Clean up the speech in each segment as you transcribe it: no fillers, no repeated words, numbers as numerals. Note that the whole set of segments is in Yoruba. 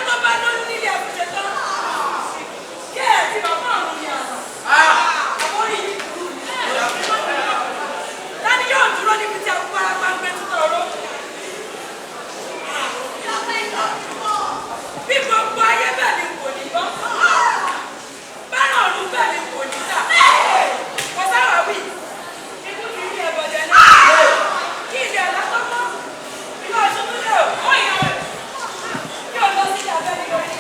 tó bá lóyún nílé àfúnṣetán. Kí ẹ̀ ti bàbá ọ̀run ni àná. Àbórí yìí kúrú ni. Tani yóò dúró níbi tí akúparapá ń gbé tútọ̀ ró? Bí gbogbo ayé bẹ́ẹ̀ ni kò ní gbọ́. Bẹ́rẹ̀ ọ̀run bẹ́ẹ̀ ni kò ní tà. Kò sáwà wí. Ikú ti rí ẹbọ̀dẹ̀ náà. Kí ilẹ̀ ọ̀la tó mọ́. Ìlú Ọ̀ṣun tún lé o. Ó ìyá rẹ̀. Kí o lọ sí ìyàbẹ́ ní lórí.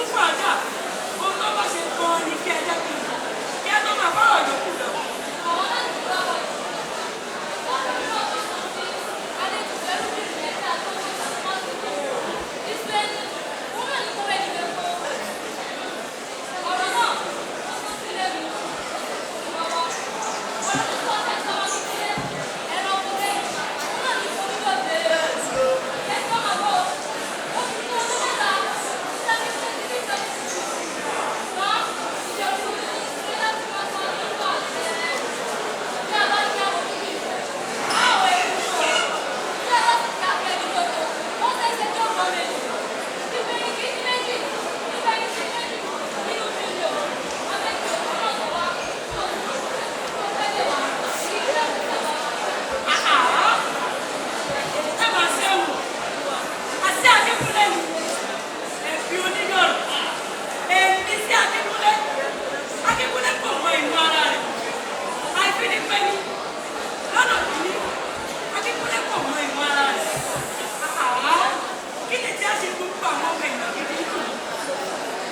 Yusufu àdá ohun tó bá ṣe gan-an ni kí ẹ jẹ́ kí n mọ̀ kí ẹ tó máa bọ́rọ̀ yòókù lọ. Ẹ máa ṣe wù àti Akínkúnlé ni ẹ̀fí oníyọ̀rọ̀ èmi sí Akínkúnlé. Akínkúnlé kò mọ inú ara rẹ̀ àìfínípẹ́ni lọ́nà kìíní. Akínkúnlé kò mọ inú ara rẹ̀. Àhàhà, kí ni tí a ṣe gbogbo àwọn ọmọ èèyàn gidi nù?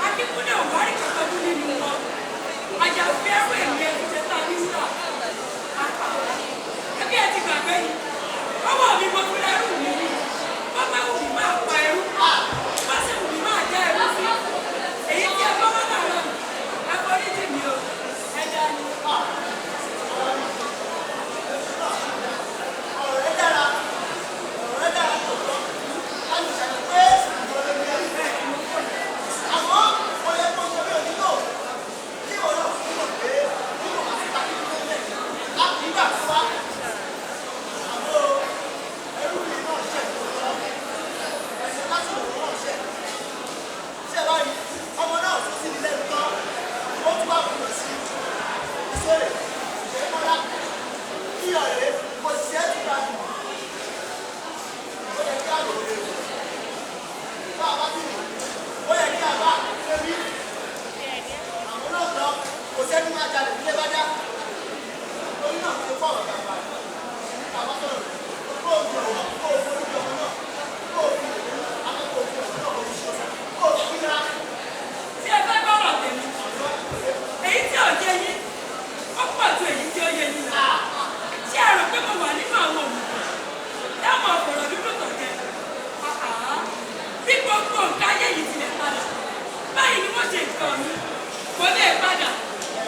Akínkúnlé ò wárí kankan mú nínú wọn àyàfi ẹrú èmi ẹni jẹta ní wúrà. Ẹbí ẹ ti gbàgbé ni ọwọ́ mi mo fi rẹ́rù mi ni wọ́n bá wù mí máa pa ẹrú, bá sì wù mí máa dá ẹrú sí. Èyí tí ẹ bá wà láàárọ̀ mi, ẹ forí jì mí o, ẹ dá ní. Ọ̀rọ̀ rẹ dára, ọ̀rọ̀ rẹ dára tòótọ́. A lè ṣàlàyé pé ìwọ ló ní ẹrù bẹ́ẹ̀. Àmọ́ ó yẹ kó sọ bí onílò kí ìwọ náà fún mọ̀ pé bí kò bá sí tàbí tó lẹ̀ á kì í gbà fún wa. Àmọ́ ẹrú mi náà ṣẹ̀ tòótọ́, ẹ̀sìn lásìkò náà ṣẹ̀. Ṣé báyìí ọmọ náà sọ sí ní lẹ́nu tán, ó tún wá kùnà sí ìṣeré ìṣẹ́mọ́lá iyọ̀ rèé kò sí ẹ́ tún bá mi. Ó yẹ kí a lò ó lè rò. Bá a bá bí mi, ó yẹ kí a bá ṣe rí. Àwọn náà lọ, kò sẹ́ni máa jalè nílé bá dá. Torí náà ṣe fọ̀rọ̀ gbàgbà. Bá a bá sọ̀rọ̀, kó o fi ọ̀wọ́, kó o forí fi ọmọ náà, kó o fi ìlú, àmọ́ kó o fi ọmọ náà kó o fi ṣe kó o fi ra. Tí ẹ fẹ́ gbọ́rọ̀ tèmi, èyí tí ò yé yín, ó pọ̀ ju èyí tí ó yé yín lọ. Ṣé ẹ rò pé mo wà nínú àwọn òmùgọ̀ táwọn ọ̀pọ̀lọ̀ dúdú tó jẹ? Àhàhà, bí gbogbo nǹkan ayé yìí tilẹ̀ padà, báyìí ni wọ́n ṣe nǹkan mi, kò lè padà.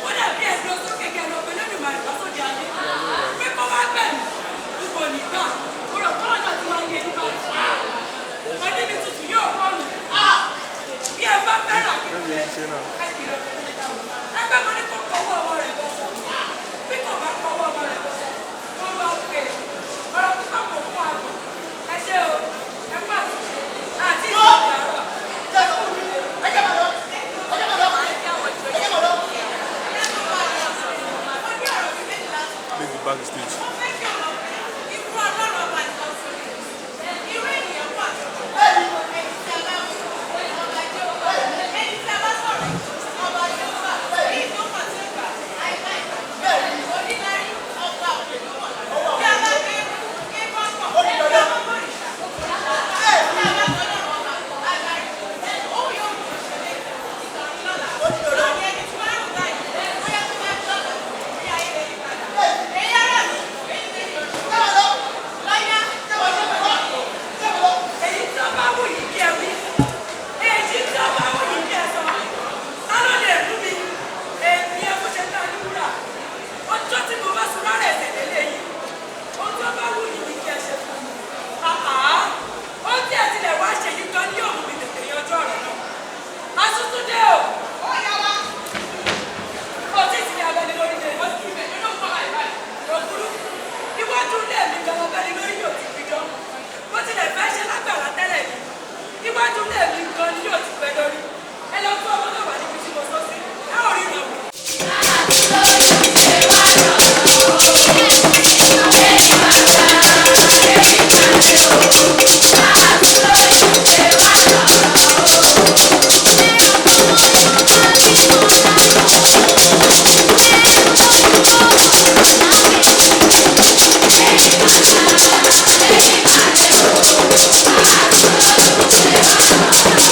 Ó dàbí ẹ̀dùn sókè kí ẹnu ọ̀pẹ lónìí máa bá sóde ayé. Pé kó wá bẹ̀rù, n kò ní gbà. Mo rò pé ọ̀nà tí wọ́n yé nípa oníbi tuntun yóò kọ́rùn. Bí ẹ bá fẹ́ràn Akínkúnlé, ẹ kìlọ̀ fún mi. Ẹgbẹ́ mo ní kó kọ́wọ́ ọmọ rẹ̀ bọ́ sọ. Bí kò bá kọ́wọ́ ọmọ rẹ̀ bọ́ sọ, wọ́n bá pè é. Ọ̀rọ̀ pípa kò fún àgbò. Ẹ ṣé o, ẹ kú àtúnṣe. Àti ìṣèjọba àárọ̀. Jẹ́ sọ fún mi, ẹ jẹ́ màá lọ, ẹ jẹ́ màá lọ, ẹ jẹ́ màá lọ. Take the backstage. Èyí tí ó bá wù yín kí ẹ wí, èyí tí ó bá wù yín kí ẹ sọ. Ta ló lè mú mi? Èmi ẹ kó ṣe tán ní wúrà. Ọjọ́ tí mo bá sun rárá ẹ̀sẹ̀ délé yìí, ohun tí ó bá wù yín ni kí ẹ ṣe fún mi. Àhàhà, ohun tí ẹ tilẹ̀ wá ṣe yìí gan ni yóò mú mi tètè yanjú ọ̀rọ̀ náà. Asúntúndé o! Kò tí ì sílẹ̀ abẹ́ni lórí dé. Òkúrú, iwájú ilé mi gan abẹ́ni lórí yóò ti fi dán. Bó tilẹ̀ fẹ́ ṣe lágbàlá tẹ́lẹ̀ ni, iwájú ilé mi gan ni yóò ti pẹ́ lórí. Ẹ lọ fún ọmọ náà wà níbi tí mo sọ sí. Ẹ ò rí ìrànwọ́. Thank you.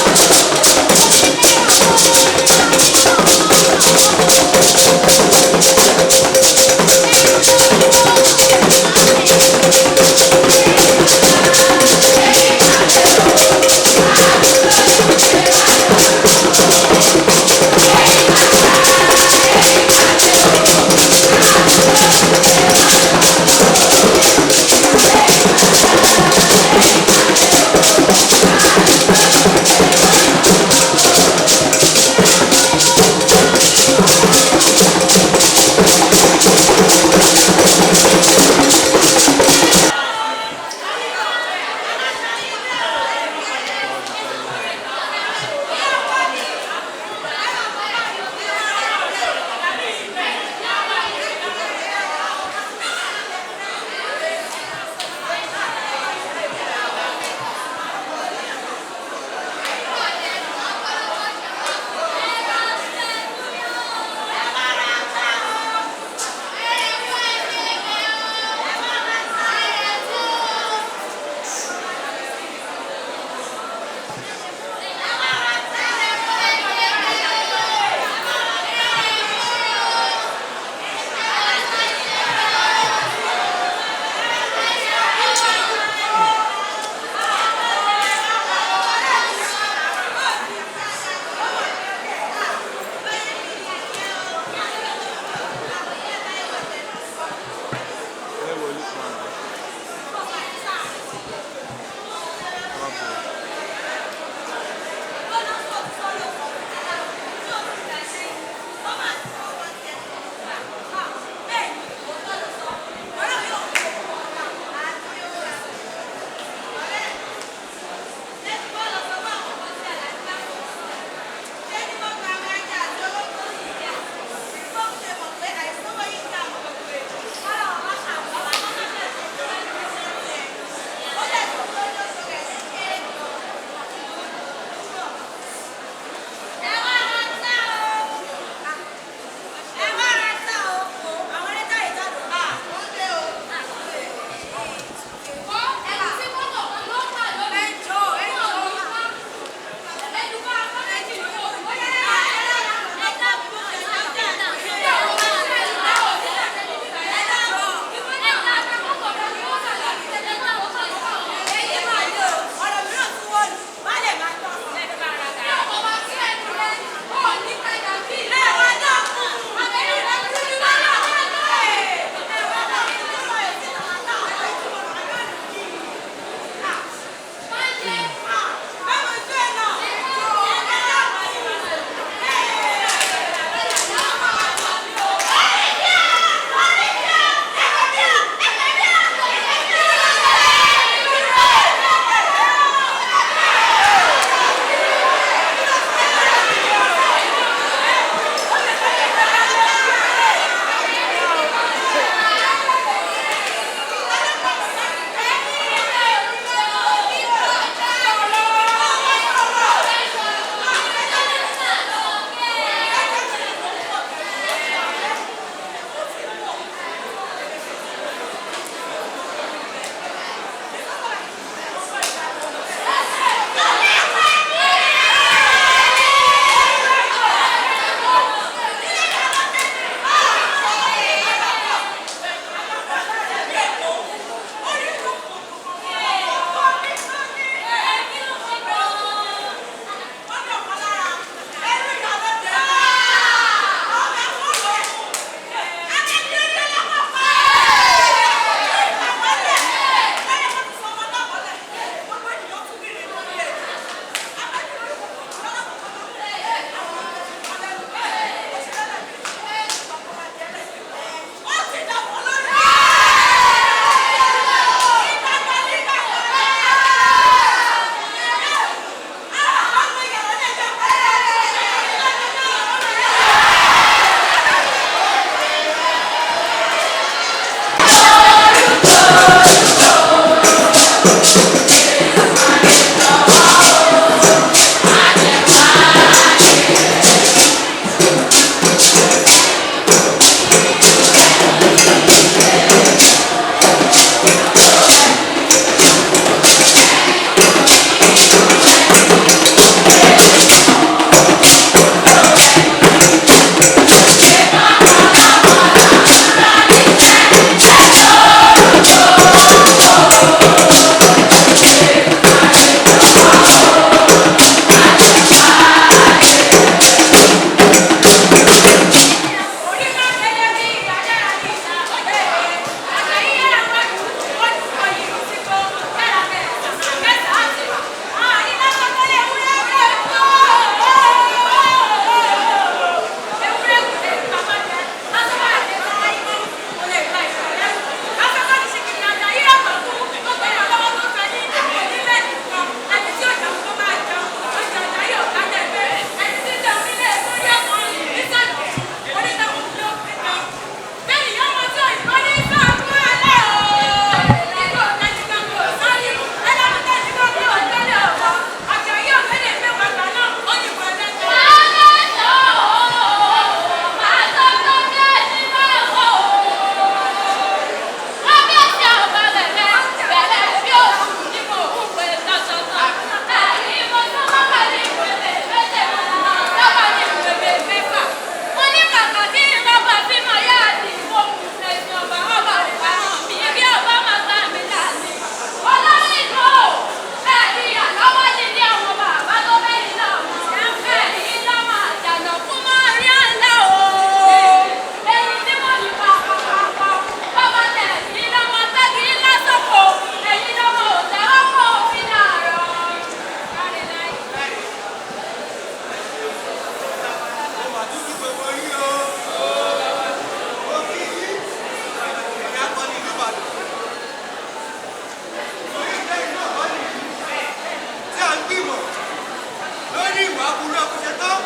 Aburú ẹkú ṣe tán.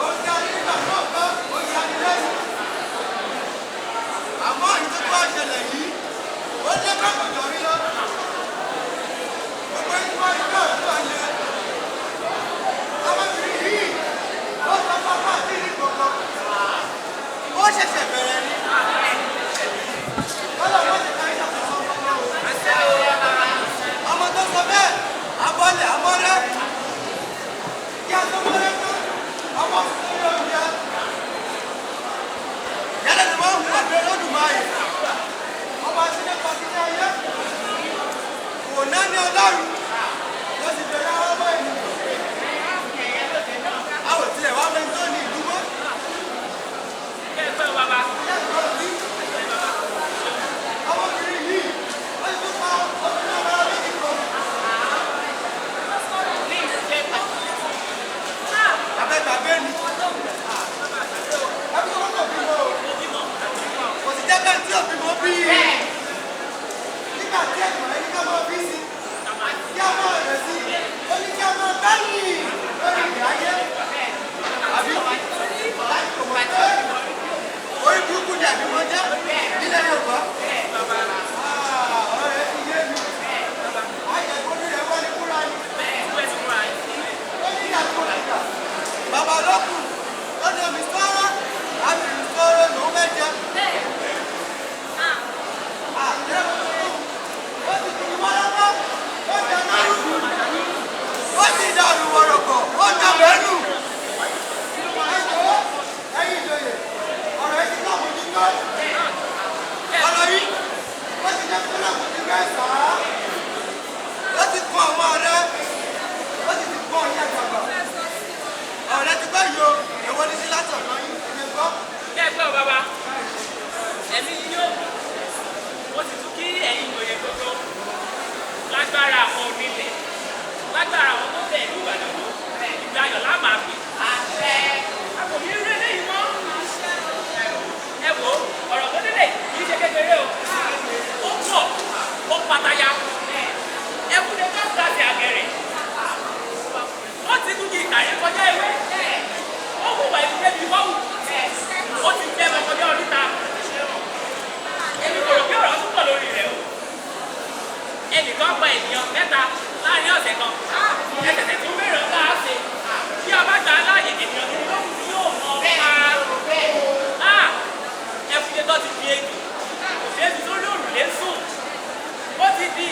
Ó ń darí nígbà kọ̀ọ̀kan, ó ń yani lẹ́nu. Àmọ́ èyí tó wá ṣẹlẹ̀ yìí, ó lé kọ̀kọ̀jọ̀ rí lọ. Gbogbo ẹni wá ìgbà tó yẹ. Ọmọbìnrin yìí, ó sọ pápá àti ìrìn gbọ̀ngàn. Ó ṣẹ̀ṣẹ̀ bẹ̀rẹ̀ ni. Kọ́lá wọ́n ti ka ìṣàkóso ọmọ o. Ọmọ tó sọ bẹ́ẹ̀, abọ́lẹ̀ abọ́rẹ́. Kí a tó mọ́rẹ́ tán, ọmọ tuntun yóò jẹ. Yálẹ̀ ni wọ́n hùwà bí Olódùmarè. Ọba sílẹ̀ pàṣẹ ayé. Kò náà ní Ọlọ́run. Ó sì bẹ̀rẹ̀ àwọn ọmọ ènìyàn. A ò tilẹ̀ wá mẹ́ni tó ní ìlú mọ́. Kẹ́ẹ̀pẹ́ bàbá. Ọmọbìnrin yìí, ó ti tún pa obìnrin ọmọ méjì kan. Abẹ́gbàgbé ni. Ẹbí tó kọ̀ bímọ o. Kò sì jẹ́ bẹ́ẹ̀ tí ò bímọ bí. Nígbà tí ẹ̀gbọ́n rẹ̀ ní ká máa bí sí, kí á máa rẹ̀ sí, ó ní kí á máa bẹ́yìn lórí ìrìn ayé. Àbí láì kò mọ̀ pé orí burúkú ni àbí wọ́n jẹ́ nílẹ̀ Yorùbá. Ọ̀rọ̀ rẹ̀ ti yé mi. Àjẹkùnrin rẹ̀ wọ́n ní kúra ni. Ó ní ìyàtọ̀ ìgbà. Bàbá lọ́kùn, ó ní omi sọ́rọ́, àmì sọ́rọ́ lòún fẹ́ jẹ. Ó ti tún wárápá, ó jẹ náà. Ó ti dàrú wọ̀rọ̀kọ̀, ó jẹ bẹ́ẹ̀nù. Ẹ jọ̀wọ́, ẹ̀yin ìjòyè, ọ̀rọ̀ yìí ti tó àmójútó. Ọ̀rọ̀ yìí, ó ti jẹ́ kó lọ́kùn ti rẹ̀ sàá. Ó ti kún àwọn ọ̀rẹ́, ó sì ti kún ọ̀yẹ́ àgbààgbà. Ọ̀rẹ́ ti gbọ́ yìí o, èwo ni sí láti ọ̀dọ̀ yín, èmi gbọ́. Kẹ́ẹ̀pẹ́ bàbá. Ẹ̀mí yín yóò gùn. Mo sì tún kí ẹ̀yin ìjòyè gbogbo. Lágbára àwọn onílẹ̀. Lágbára àwọn tó tẹ̀ ìlú Ìbàdàn ló. Ìgbà ayọ̀ lá máa pè. A kò ní rí eléyìí mọ́. Ẹ wò ó, ọ̀rọ̀ tó délẹ̀ kì í ṣe kékeré o. Ó pọ̀, ó pataya. Ẹkúnlẹ̀ tó ń ta ti àgẹ̀rẹ̀. Ó ti gúngi ìtàrí kọjá ewé. Ó hùwà ìdílé bíi wọ́wù. Ó ti jẹ́ ẹbọ kọjá oríta. Èmi kò rò pé ọ̀rọ̀ tún pọ̀ lórí rẹ̀ o. Ẹnìkan pa ènìyàn mẹ́ta láàrin ọ̀sẹ̀ kan. Ẹsẹ̀sẹ̀ tún bèrè ọ̀gá àṣẹ. Bí a bá gbà á láàyè ènìyàn tó lókùn tí yóò mọ pa. Ẹkúnlẹ̀ tó ti di ejò. Kò ṣeé fi sórí òrùlé sùn. Ó ti di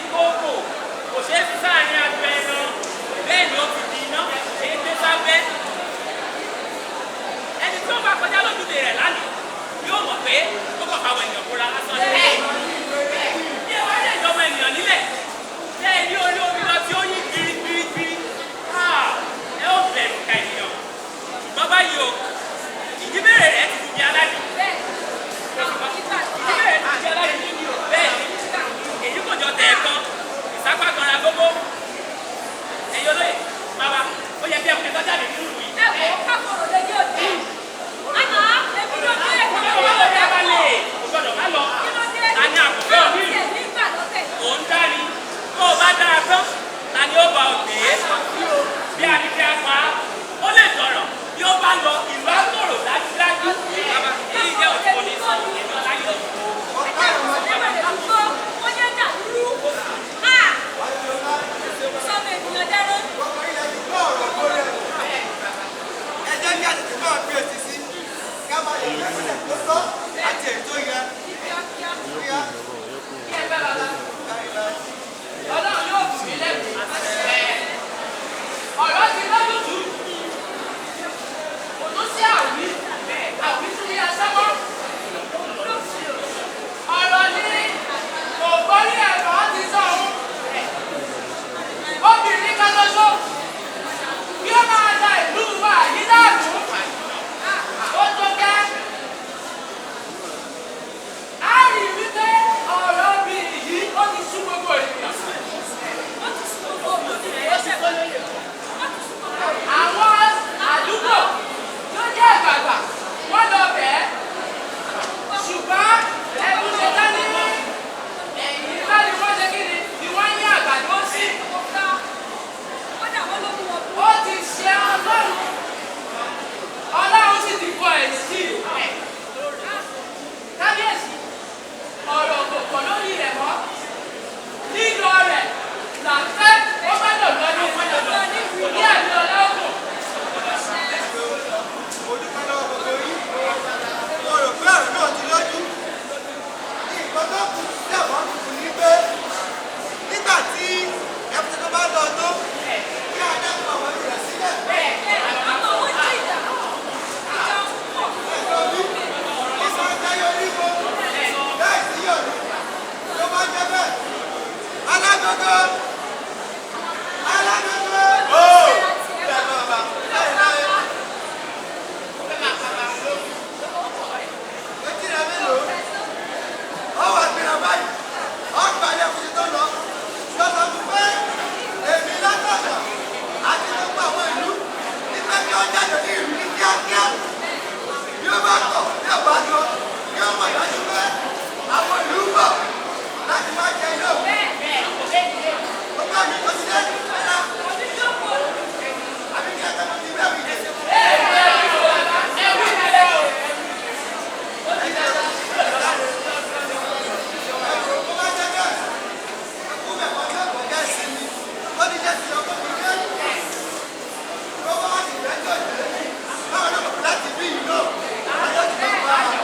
mọ̀ dájú pé àwọn ìlú ń bọ̀ láti wá jẹ iná òun. Gbogbo àmì tó ti dé rárá. Àbí kí ẹ̀ka ti bẹ́ẹ̀ wí dé. Tó bá jẹ́ bẹ́ẹ̀, ẹ̀kú mẹ̀kọ́ tí ọ̀pọ̀ jẹ́ sí mi. Ó ní jẹ́ sí ọkọ̀ mi dé. Tó bá wá sì rẹ́jọ́ ìdílé mi. Báwo ló mọ̀ láti bí ìlú náà? Ayọ́ ti lọ bá a.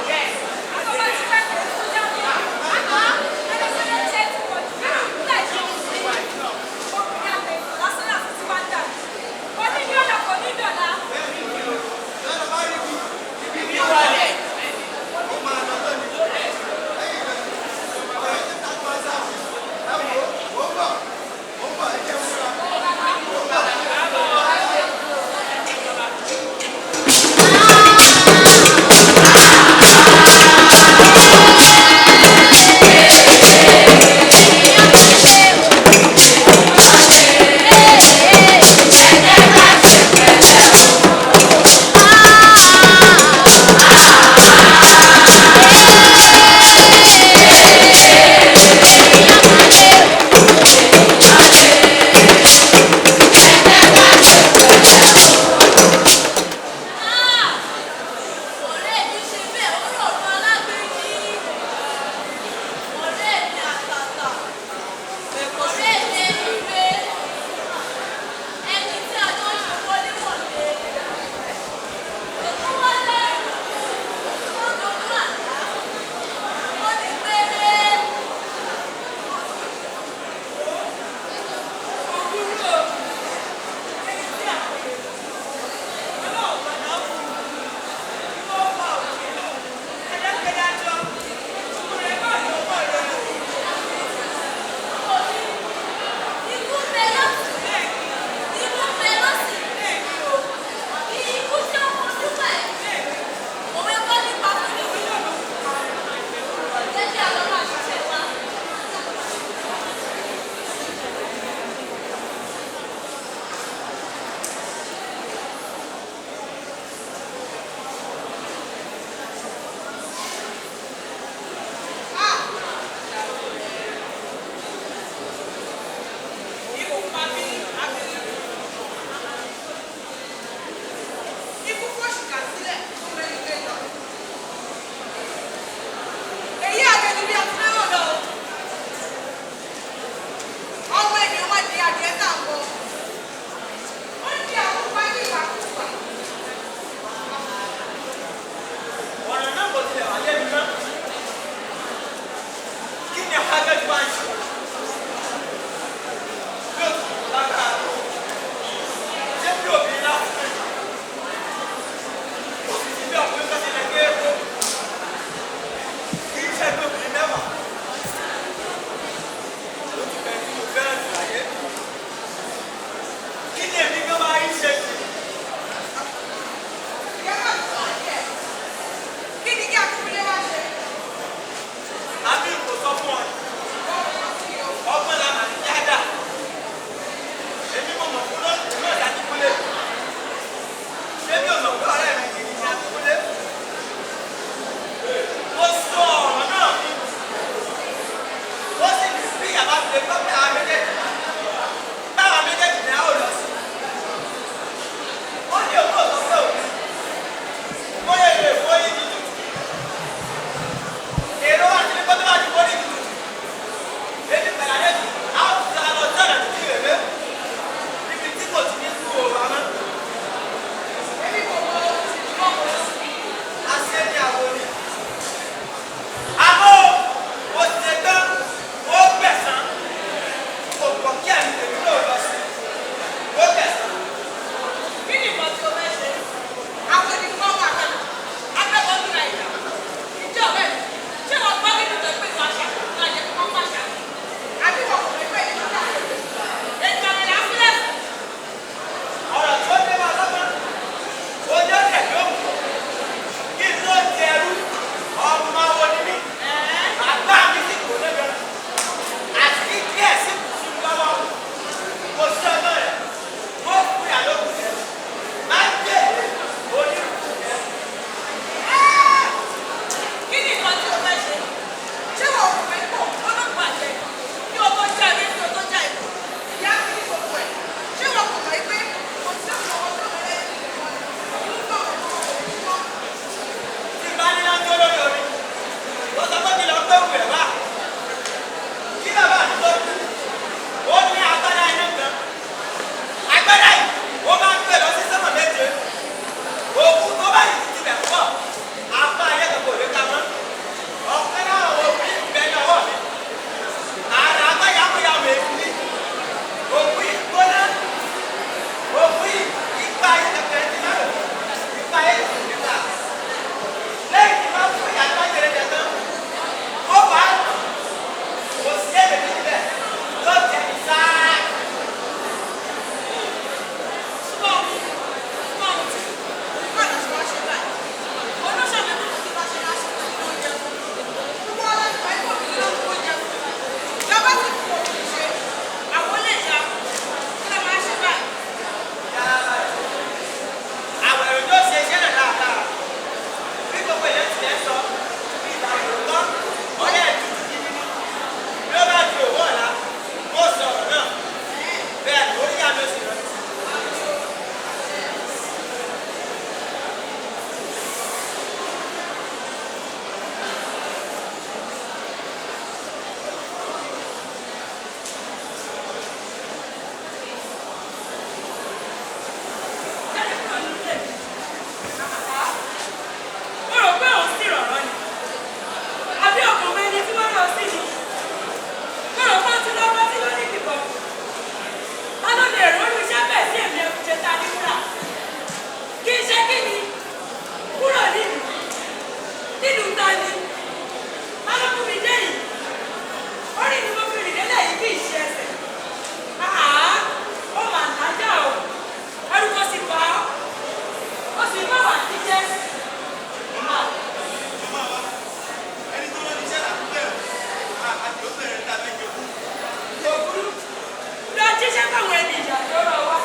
Fáwọn ẹni ìyà tó rọ wá.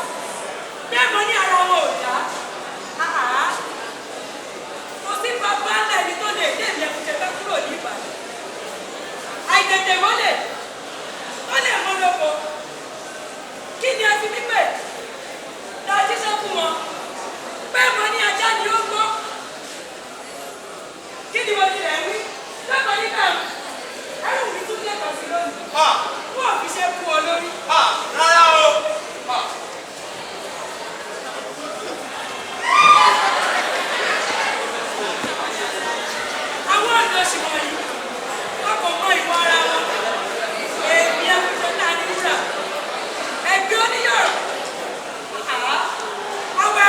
Bẹ́ẹ̀ mo ní ara wọn ò dá. Àhà. Kò sí bàbá ńlá ẹni tó lè dé ìyẹn fún tẹfẹ́ kúrò ní Ìbàdàn. Àìtètè mọ́lẹ̀ ó lè mọ́ lóko. Kí ni a fi mí pè? Lọ jíṣẹ́ fún wọn. Bẹ́ẹ̀ mo ní ajá ni ó gbó. Kí ni mo tilẹ̀ wí? Lọ́kọ̀ nígbà ẹrù mi tún lẹ́kọ̀ọ́ sí lónìí. Wọ́n ò fi ṣe kú ọ lórí. Rárá o. Àwọn ọ̀dọ́ sì wọ̀nyí, wọn kò mọ ìwọ ara wọn. Èmi afẹ́fẹ́ náà ní wúrà. Ẹgbẹ́ oníyọ̀rọ̀. Àá. Àwọn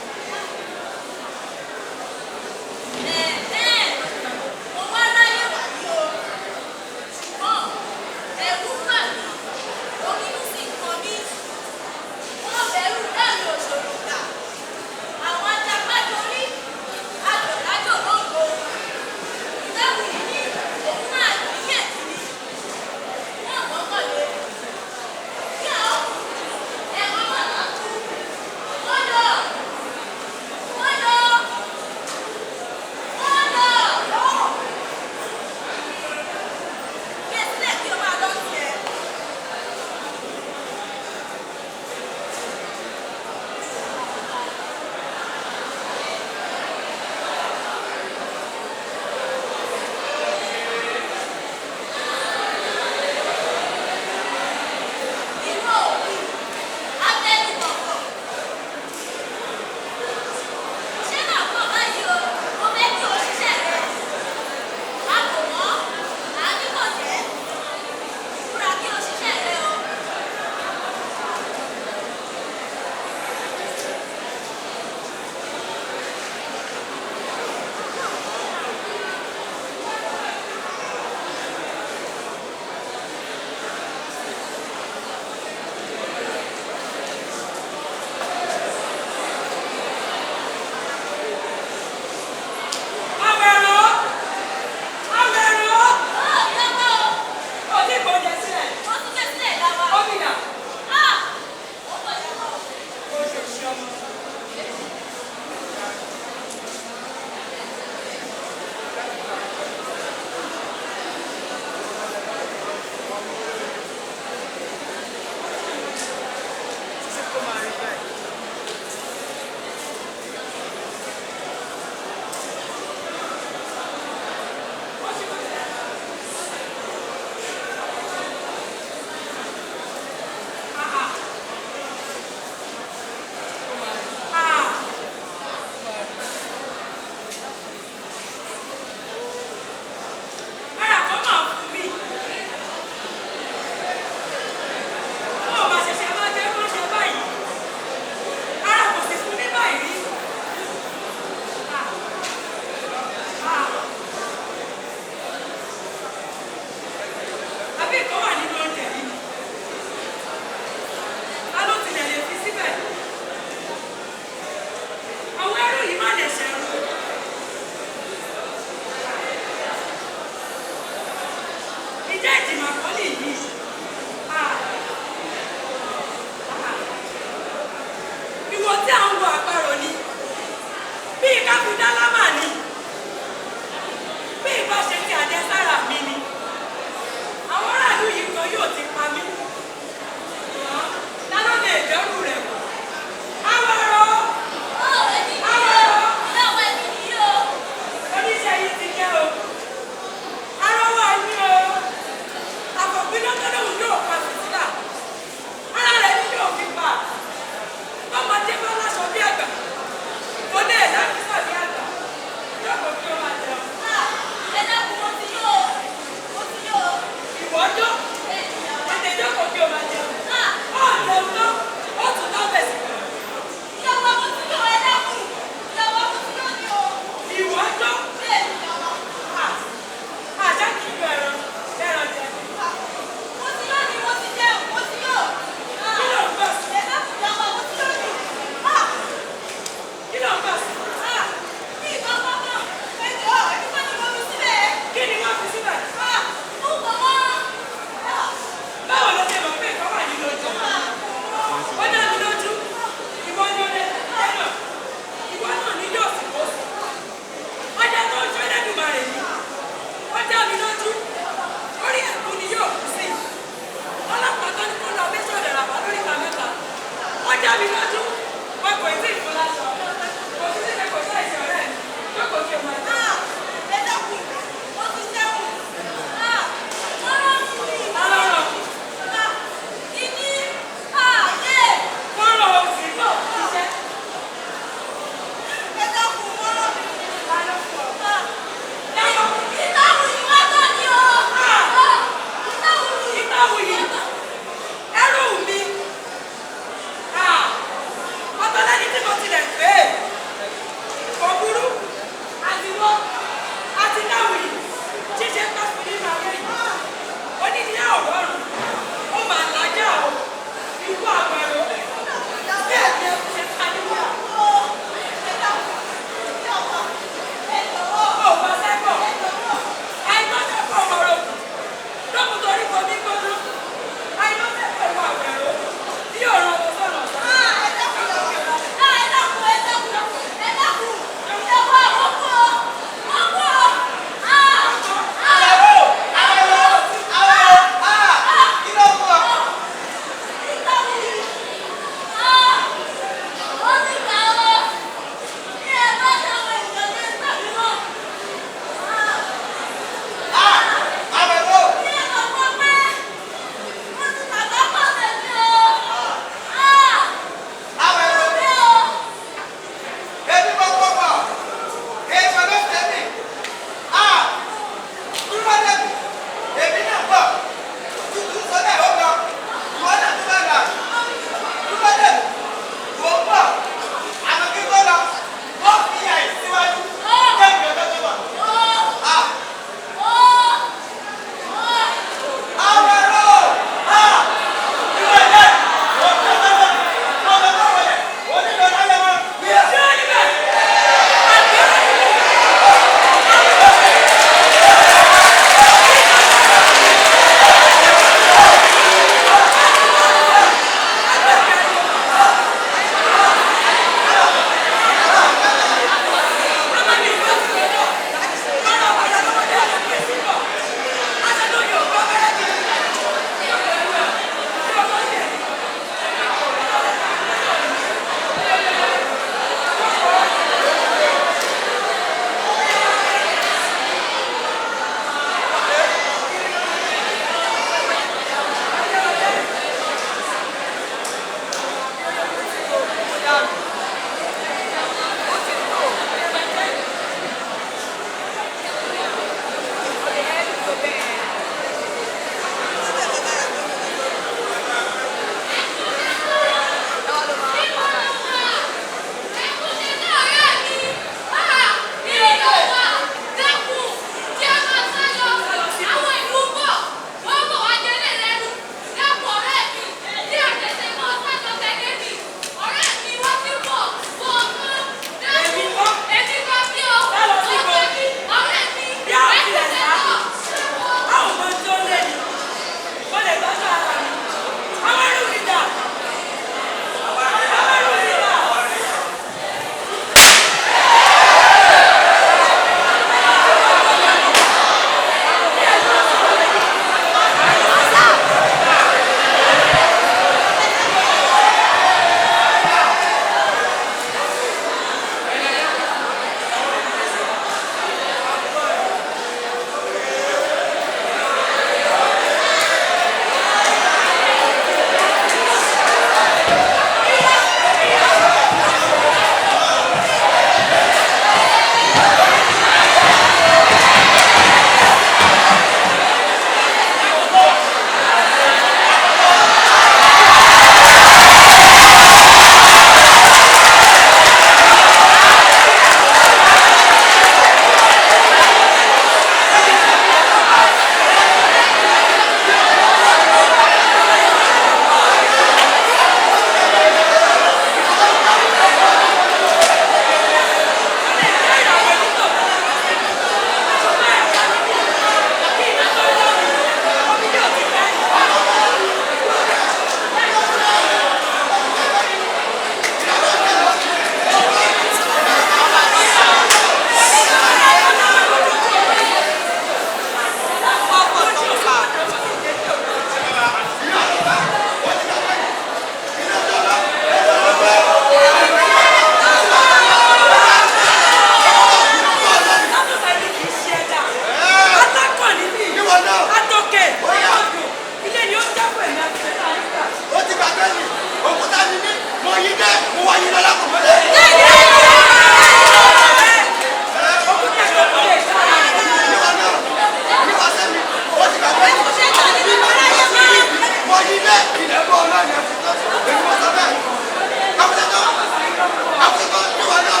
Àkókò ìwọ náà.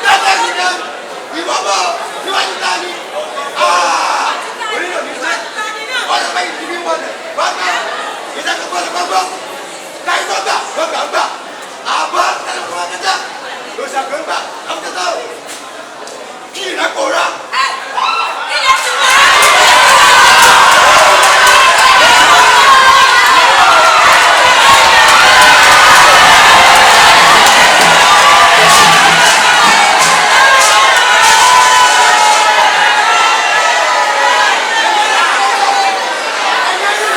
Bẹ́ẹ̀ ni náà ìwọ bọ̀ níwájú ta ni. Onílò ní sẹ́. Wọ́n lọ bá yìí bí wọ́n lẹ̀. Wọ́n gbà. Ìdájọ́ gbọ́dọ̀ gbọ́. Táyì tó gbà wọ́n gbà gbà. Àbọ̀ tẹ̀lé kọ́ wọn kẹta. Lọ́sàkó gbà. Àbúkẹ́tà kí ìrẹ́pọ̀ rà. Ilé ti mọ́. Ẹ̀yẹ́